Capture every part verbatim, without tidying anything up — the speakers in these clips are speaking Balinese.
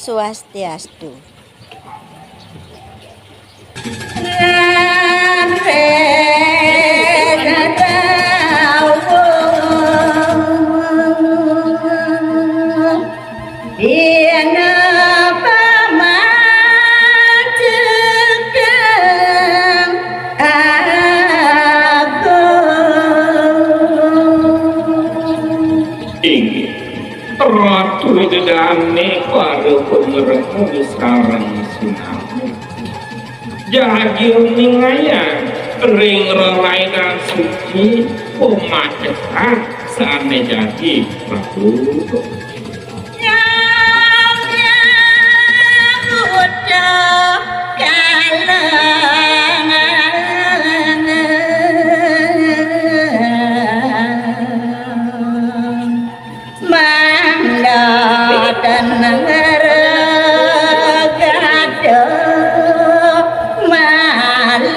Swastiastu. Inggih, Ratu Ida Dané para pangremu sareng sinami. Jagi uningayang ring rerainan suci pamacetan sané jagi Ratu. Mangda teneng ragaduh malih.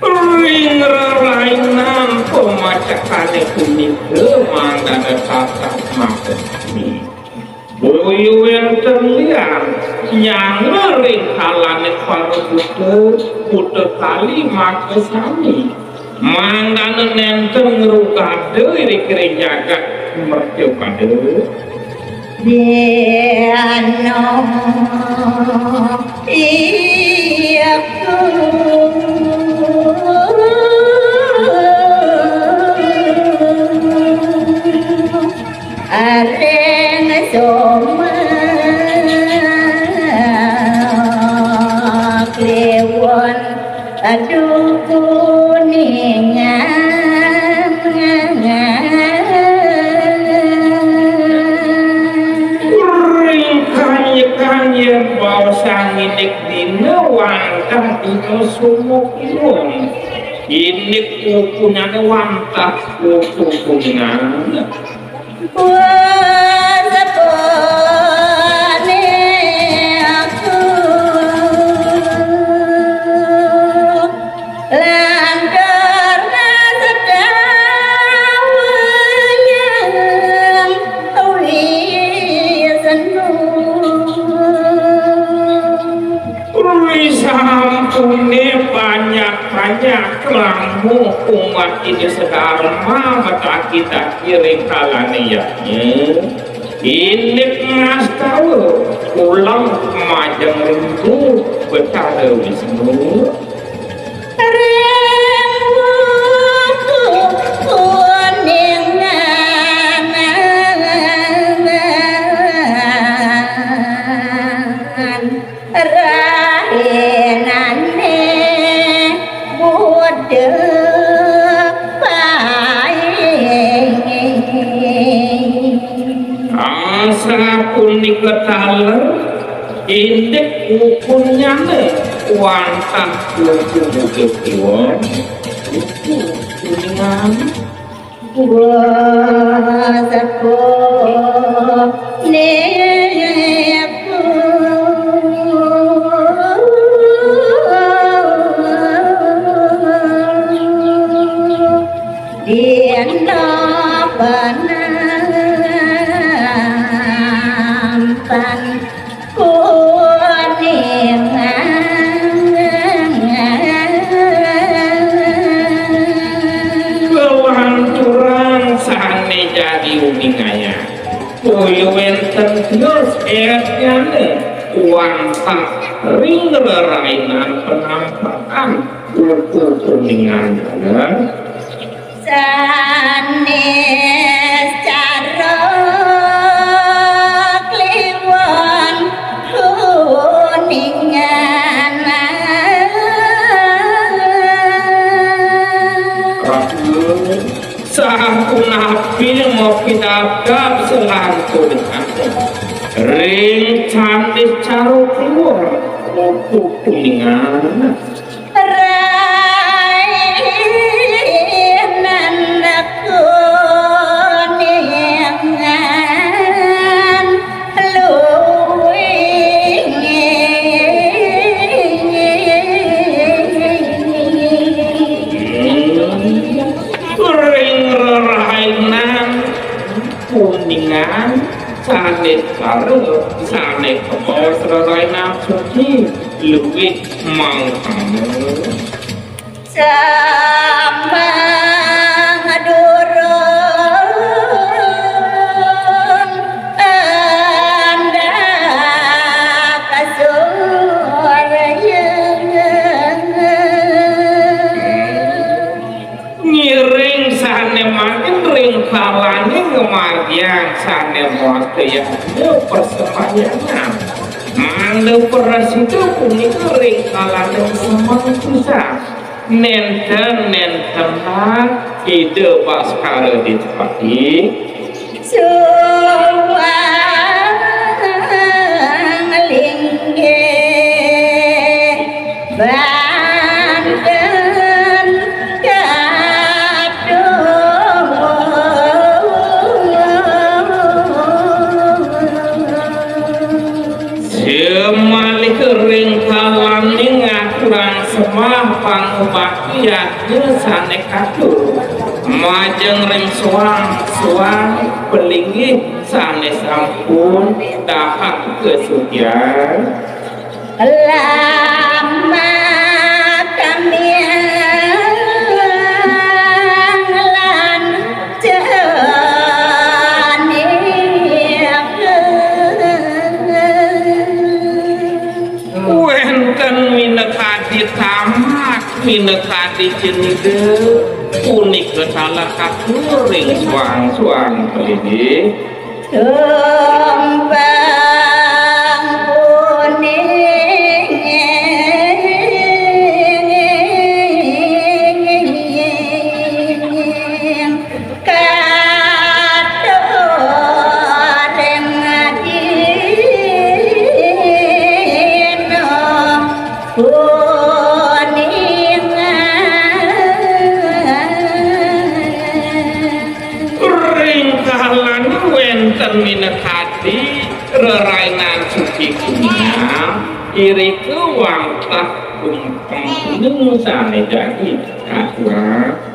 Ring rerainan pamacekané punika mangdana tatas makasami. Boya wénten lian nyangga ring kalané para buta, buta kali makasami. Mangdana nénten ngrugada ring jagat mercapada. Yéno iyaku areng soma kliwon. Aduh, kuningan. Ring kanyekan yén baosang indik dina wantah dina sumukiwung. Indik pupunyané wantah pupu kuningan. Wah, sepone aku lantur ngasedawayang Wisnu. Ri sampuné banyak-banyak lamuh umat Ida Sedharma mataki-taki ring kalané yadnya. Indik ngastawa ulam majeng rindu Betara Wisnu. Ring wuku kuningan rahinané Buda Paing. Asapunika taler indik pupunnyané wantah Pupu Buda Kiwa. Pupu kuningan. Wah, sepuh niku. Dina panampan kuningan. Kelanturan sané jagi uningayang. Boya wénten tios étnyané wantah ring rerainan penampakan pupu kuningan. Sanés cara kliwon kuningan. Sapunapi mapidabdab selanturihan ring candis cara kliwon pupu kuningan. Rainan kuningan luwih. Ring rerainan kuningan. Sané sareng, sané kabaos rerainan suci, luwih mangkana. Samang durung andhak surya. Ngiring sané mangkin ring kalané ngamargiang sané maos kayadinné persembahyangan. Mangda prasida punika ring kalané semeng pisan. Nénten-nénten Ida Baskara Ditpati. Suwang linggih banten kadumun. Malih ring kalané ngaturang sembah pangubakti yadnya sané katur. Majeng ring suang-suang palinggih sané sampun dahat kasucian. Lama tamiang lan jani. Wénten minakadi tamak, minakadi cenida, punika taler katur ring suang-suang palinggih. Tumpeng kuning katureng dina kuning. Ring kahanan wénten minakadi rerainan suci kuning, irika wantah tumpeng kuning sané jagi katurang.